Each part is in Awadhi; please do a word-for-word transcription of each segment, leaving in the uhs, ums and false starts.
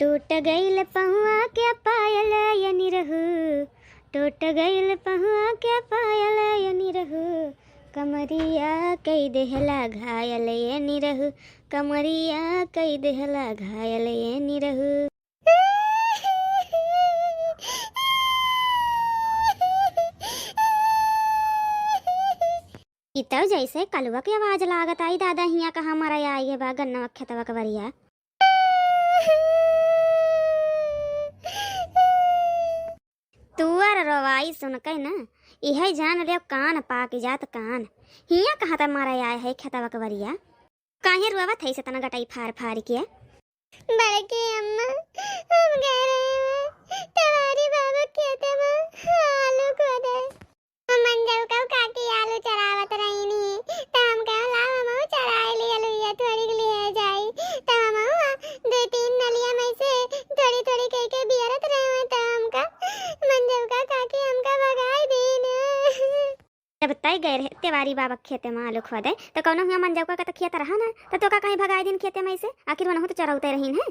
टूट गइल पहुआ के पायल ये निरहू, टूट गइल पहुआ के पायल ये निरहू, कमरिया कई देहला घायल ये निरहू, कमरिया कई देहला घायल ये निरहू। ई तउ जैसे कलुआ के आवाज लागत आई दादा, हियाँ कहाँ मरइ आइ गे बा गन्नवा खेतवा के बरिया। तुअर रोवाई सुनके न, इहइ जान लेव कान पाकि जात कान। हियाँ कहाँ त मरइ आए है खेतवा के बरिया। काहे रोवत है इतना गटई फार फार के? बड़की अम्मा, हम गए रहे हैं तवारी बाबा खेते में आलू खोदे। हम मंजऊ का काकी आलू चरावत रहीन ही, त हम कहे, "लाओ, हमहू चराए ली अलुइया, थोड़ी के लिए जाई।" त हमहू दुइ तीन नलिया में से थोड़ी थोड़ी कइके बियरत रहे हुए, त हमका मंजऊ का काकी हमका भगाई दीन। जब तय गए रहे तेवारी बाबा के खेते में आलू खोदे, त कौनो हुआ मंजऊ का त खेत रहा ना, त तोका कहीं भगाई दीन खेते में से? आखिर वनहू त चरौते रहीन है।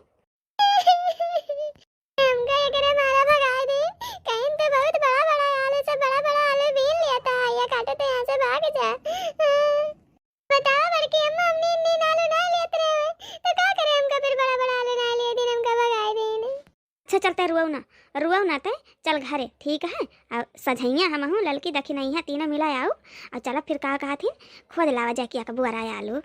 हमका एकरे मारा भगाए दे, कहीं तो बहुत बड़ा बड़ा आलू, सब बड़ा बड़ा आलू बीन लेता है, या काटे तो यहाँ से भाग जा। बताओ बड़की अम्मा, हमने इतने आलू ना लेत रहे हुए, तो का करे हमका फिर बड़ा बड़ा आलू ना लिए दिन हमका भगाए दे इन्हें। अच्छा चलते रुआऊ ना, रुआऊ ना ते चल घरे, ठीक है? अब सझैया हमहू ललकी दखिनैया तीनों मिला आऊ, और चला फिर का कहत हिन, खोद लावा जाके अकबुआरा आलू।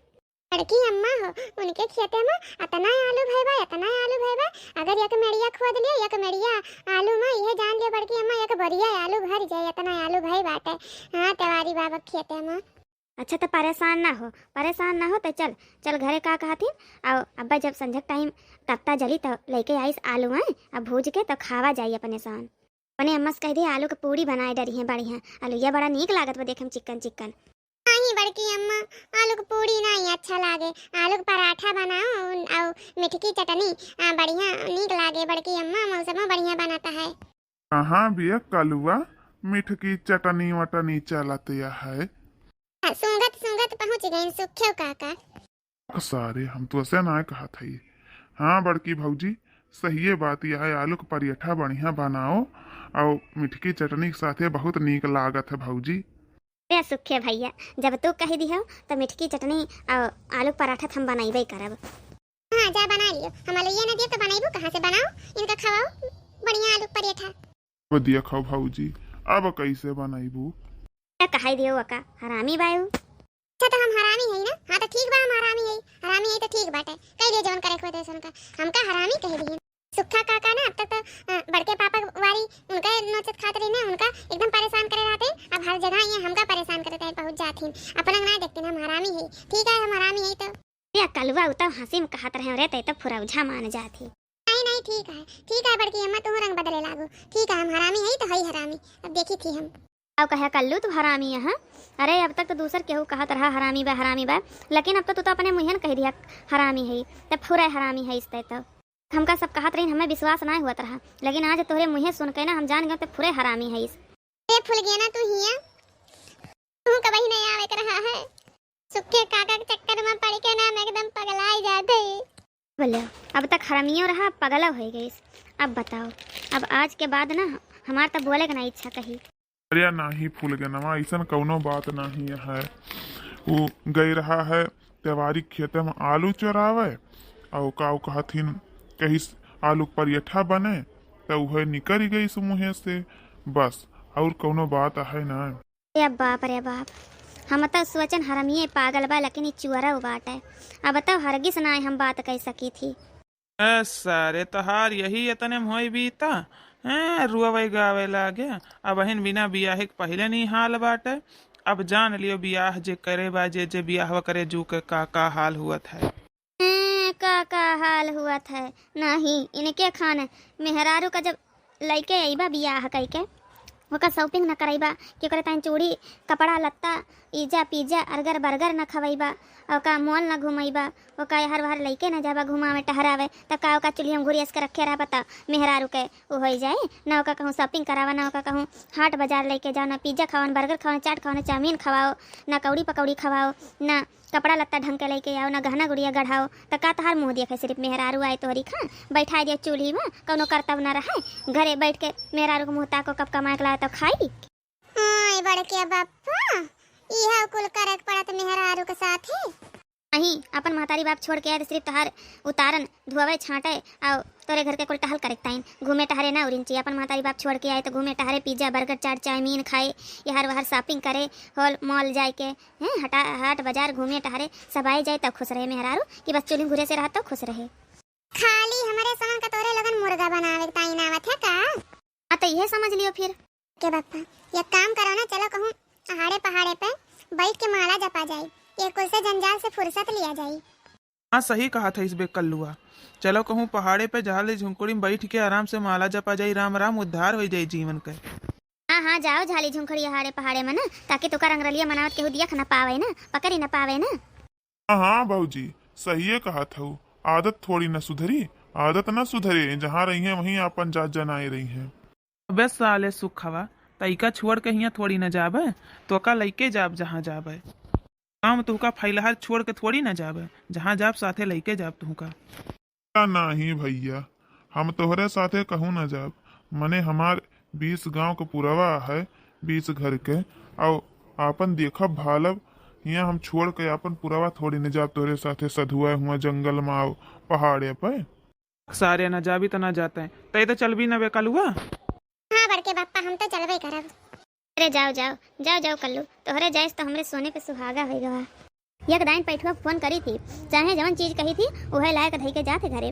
बड़की अम्मा हो, उनके खेते में अतना आलू भय बा, अतना आलू भय बा। अगर एक मेड़िया खोद लियो, एक मेड़िया आलू में, इहे जान लियो बड़की अम्मा, एक बोरिया आलू भर जाए, अतना आलू भय बाटे। हाँ, तेवारी बाबा के खेते में। अच्छा, त परेशान ना हो, परेशान ना हो, त चल, चल घरे का कहत हिन, अउ अब्बा जब संझक टाइम तपता जली, त लइके आइस आलू, हैं, अब भूज के, त खावा जाई अपने सान। अपने अम्मा से कह दे, आलू के पूड़ी बनाए डरी हैं बढ़िया। आलूया बड़ा नीक लागत बा, देखे में चिक्कन चिक्कन। नहीं बड़की अम्मा, आलू के पूड़ी नहीं अच्छा लागे, आलू के पराठा बनाओ अउ मिठकी चटनी, आ, बढ़िया नीक लागे बड़की अम्मा, मौसमो बढ़िया बनत है। कहाँ बिया कलुआ, मिठकी चटनी वटनी चलत या है? आ, सूंघत सूंघत पहुँच गइन सुखेव काका। सारे, हम तो ऐसे ना कहत हई। हाँ बड़की भौजी, सहिए बात यह है, आलू के पराठा बढ़िया बनाओ, अउ मिठकी चटनी के साथे बहुत नीक लागत है भौजी। अरे सुखे भैया, जब तू कह दिहो त मिठकी चटनी अउ आलू के पराठा त हम बनइबे करब। हाँ जा बना लियो, हम आलू ये ना दिए तो बनइबू कहाँ से, बनाओ इनका खवाओ बढ़िया आलू के पराठा। अब देखो भौजी, अब कैसे बनइबू? का कहइ दियो ओका, हरामी बायू। अच्छा, त हम हरामी हई ना? हाँ, त ठीक बा, हम हरामी हई। हरामी हई, त ठीक बाटे, कह दियो जवन करे के होई, तैसन का। हमका हरामी कह दिहिन। सुक्खा काका ना, अब तक त, अ, बड़के पापा वारी उनका नोचत खात रही ना, उनका एकदम परेशान करे रहते। अब हर जगह ये हमका परेशान करे तक पहुँच जात हिन। अपना ना देखते ना, हम हरामी हई। ठीक है, हम हरामी हई तो। या कलुआ, उ त हँसी में कहत रहे रे, तै त फुरौझा मान जात ही। नहीं, नहीं, ठीक है, ठीक है बड़की अम्मा, तू रंग बदले लागू। ठीक है, हम हरामी हई तो हई हरामी, अब देखी थी हम। अब कहे कल्लू तू हरामी है, हाँ? अरे अब तक तो दूसर केहू कहत रहा हरामी बा, हरामी बा, लेकिन अब तो तू तो अपने मुँहे न कह दिया हरामी है, तब फुरे हरामी है इस तै तो। हमका सब कहत रही, हमें विश्वास ना हुआ रहा, लेकिन आज तोहरे मुँहे सुन के ना हम जान गए तो फुरे हरामी है इस। ए फुलगेना तू हिया, तू कबही नहीं आवे के रहा है। सुखे काका के चक्कर में पड़ के ना हम एकदम पगलाई जात हई। बोलो, अब तक हरामियो रहा, पगला हो गइस। अब बताओ, अब आज के बाद ना हमार त बोले के ना इच्छा कही। अरे नाही फुलगेनवा, अइसन कउनो बात नाही है। उ गइ रहा है तेवारी खेते में आलू चोरावे, अउ काउ कहथिन कहिस आलू के पराठा बने, त उहे निकरि गइस मुँहे से, बस, अउर कउनो बात है ना। ए बाप रे बाप, हम त सोचन हरमिये पागल बा, लेकिन ई चुअरउ बाटे। अब त हरगिस नाय हम बात कह सकी थी। ए सारे, तोहार यही एतने में होई बीता? हैं, रुआवे गावे लागे। अबहिन बिना बियाहे के पहिले नहीं हाल बाटे। अब जान लियो बियाह जे करे बा, जे जे बियाहवा करे जू के का का हाल हुअत है। हैं, का का हाल हुअत है? नहीं, इनके खान मेहरारू का जब लइके अइबा बियाह कइके, ओकर shopping न करइबा कि ओकरे ताईं चूड़ी, कपड़ा लत्ता, पिज्जा, पिज्जा, अर्गर, बर्गर न खवइबा, ओका मॉल न घुमइबा, ओका एहर वहर लइके न जाबा घुमावे टहरावे, त का ओका चुल्हिया में घुरियस के रखे रहबा त मेहरारू के उ होइ जाए, न ओका कहूँ shopping करावा, न ओका कहूँ हाट बाजार लइके जाओ, न पिज्जा खवाओ, न बर्गर खवाओ, न चाट खवाओ, न चाउमीन खवाओ, न कौड़ी पकौड़ी खवाओ, न कपड़ा लत्ता ढंग के लइके आओ, न गहना गुड़िया गढ़ाओ, त का तहार मुँह देखे सिर्फ मेहरारू आए तोहरी खान? बैठाइ दिया चूल्ही में, कौनो करतब न रहे, घरे बैठ के मेहरारू के मुँह ताको, कब कमाए के लाए तो खाई। ओए बड़के बप्पा, इहे कुल करे के पड़त मेहरारू के साथे। नहीं, अपन महतारी बाप छोड़ के आए त सिर्फ तोहार उतारन, धोवे, छांटे, अउ तोरे घर के कुल टहल करे के ताइन, घूमे टहरे ना उरिन चाहिए। अपन महतारी बाप छोड़ के आए त घूमे टहरे, पिज्जा, बर्गर, चाट, चाउमीन खाए, एहर वहर shopping करे, हॉल, मॉल जाए के, हैं, हटा, हाट बाजार घूमे टहरे, सब आए जाए तब खुश रहे मेहरारू, कि बस चूल्ही घुरे से रहा तो खुश रहे। खाली हमरे समन का तोरे लोगन मुर्गा बनावे के ताइन आवत है का? हाँ, तो इहे समझ लियो फिर। के बप्पा, एक काम करो ना, चलो कहूँ अहाड़े पहाड़े पे बैठ के माला जपा जाई, ये कुल से जंजाल से फुर्सत लिया जाई। हाँ, सही कहत हइस बे कल्लुआ, चलो कहूँ पहाड़े पे झाली झुंकुड़ी में बैठ के आराम से माला जपा जाई, राम राम उद्धार होइ जाई जीवन के। हाँ, हाँ, जाओ झाली झुंकुड़ी अहाड़े पहाड़े में ना, ताकि तोका रंगरलिया मनावत केहू दियख न पावे ना, पकड़ी न पावे ना। हाँ, हाँ भौजी, सहिए कहत हऊ, आदत थोड़ी न सुधरी, आदत न सुधरे, जहाँ रहिहैं वहीं आपन जात जनाए रहिहैं। अबे साले सुखवा, तइका छोड़ के हियाँ थोड़ी न जाबे, तोका लइके जाब जहाँ जाबे। गाँव में तुहका फैलहार छोड़ के थोड़ी न जाबे, जहाँ जाब साथे लइके जाब तुहका। नाहीं भइया, हम तोहरे साथे कहूँ न जाब। मने हमार बीस गाँव के पुरवा है, बीस घर के, अउ आपन देखब भालब, हियाँ हम छोड़ के आपन पुरवा थोड़ी न जाब तोहरे साथे सधुआ हुआँ जंगल में अउ पहाड़े पे। सारे न जाबी त न जाते, तै त चलबी न बे कलुआ। हाँ बड़के बप्पा, हम तो चलबे करब। अरे जाओ, जाओ, जाओ, जाओ कल्लू, तोहरे जाए से तो हमरे सोने पे सुहागा होइ गवा। यक दाइन पैठुआ फोन करी थी, चाहे जवन चीज कही थी, उहे लायक धई के जात है घरे।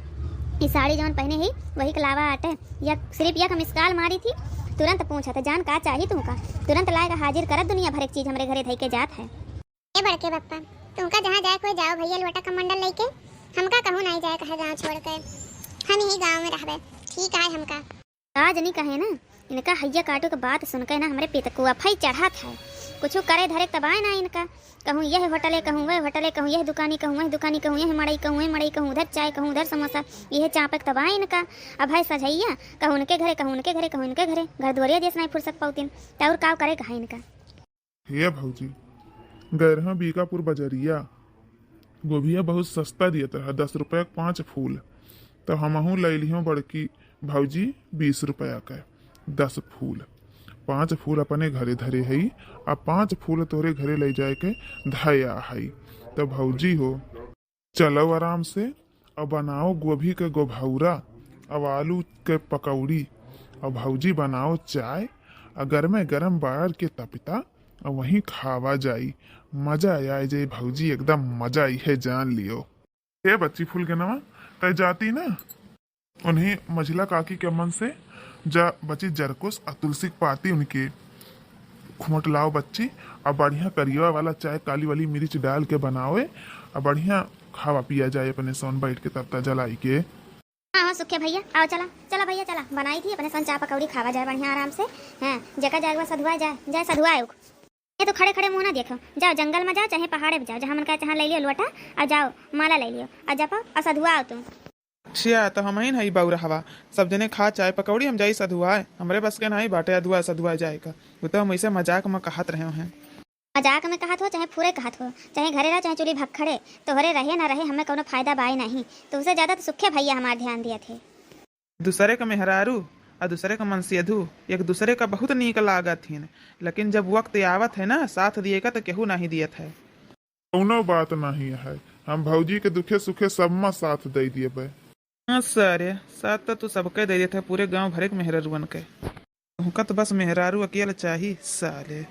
ई साड़ी जवन पहने ही, वही के लावा आटे। यक, सिर्फ यक मिस कॉल मारी थी, तुरंत पूछत, "जान का चाही तुमका?" तुरंत लायक हाजिर करत दुनिया भर एक चीज हमरे घरे धई के जात है। ए बड़के बप्पा, तुमका जहाँ जाए कोई जाओ भइया, लोटा कमंडल लइके, हमका कहूँ नहीं जाए कहे गाँव छोड़ के, हम यही गाँव में रहबे, ठीक है हमका। का जनी कहे ना, इनका हइया काटू के बात सुन के ना हमरे पितकुआ फई चढ़त है। कुछु करे धरे के तबाय ना इनका। कहूँ यह होटले, कहूँ वह होटले, कहूँ यह दुकानी, कहूँ वह दुकानी, कहूँ यह मड़ई, कहूँ वह मड़ई, कहूँ उधर चाय, कहूँ उधर समोसा, यह चापे के तबाय इनका। अब है सझैया, कहूँ उनके घरे, कहूँ उनके घरे, कहूँ उनके घरे, घर दुआरिया देस नाई फुर्सत पौतिन, त और काव करे कहा इनका। हे भौजी, गए रहा बीकापुर बजरिया, गोभिया बहुत सस्ता दियत रहा, दस रुपया के पाँच फूल। त हमहूँ लइ लिहों बड़की भौजी बीस रुपया के दस फूल। पाँच फूल अपने घरे धरे हई, आ पाँच फूल तोहरे घरे लइ जाए के धया हई। त भौजी हो, चलो आराम से, अउ बनाओ गोभी के गोभौरा, अउ आलू के पकौड़ी, अउ भौजी बनाओ चाय, अउ गरमे गरम बार के तपिता, अउ वहीं खावा जाई। मजा आय जाई भौजी, एकदम मजा इहे जान लियो। हे बच्ची फूल के नवा, तय जाती ना? उन्हीं मझिला काकी के मन से जा बची जरकुस आ तुलसी के पाती उनके खोट लाओ बच्ची, आ बढ़िया करिया वाला चाय काली वाली मिर्च डाल के बनावे, आ बढ़िया खावा पिया जाए अपने सोन बैठ के तपता जलाई के। हाँ, हाँ, सुखे भइया, आओ चला, चला भइया, चला, बनाई थी अपने सोन चाय पकौड़ी खावा जाए बढ़िया आराम से। हाँ, जेका जाए एक बार सधुआ जाए, जाए सधुआ आउक। ये तो खड़े खड़े मुँह ना देखो, जाओ जंगल में जाओ, चाहे पहाड़े पे जाओ, जहाँ मन का चाहे लइ लियो लोटा, आ जाओ माला लइ लियो, आ जपो, आ सधुआ आओ तुम। अच्छा, त हमहिन हई बउरहवा, सब जने खा चाय पकौड़ी, हम जाई सधुआए। हमरे बस के नाई बाटे अधुआ सधुआ जाए का। उ त हम ऐसे मजाक में कहत रहे हैं। मजाक में कहत हो, चाहे फुरे कहत हो, चाहे घरे रहो, चाहे चूल्ही भक्खड़े, तोहरे रहे ना रहे, हमें कौनो फायदा बाय नहीं। तुमसे ज्यादा तो सुखे भइया हमार ध्यान दियत है। दूसरे का मेहरारू आ दूसरे का मनसेधू एक दूसरे का बहुत नीक लागत हिन, लेकिन जब वक्त आवत है ना, साथ दिए का, तो केहू नहीं दियत है। कौनो बात नहीं है, हम भौजी के दुखे सुखे सब में साथ दे दिए बे। हाँ सारे, साथ तो तू सबके दे देत है, पूरे गांव भरे के मेहरारुअन के। तुहका तो बस मेहरारू अकेल चाही साले।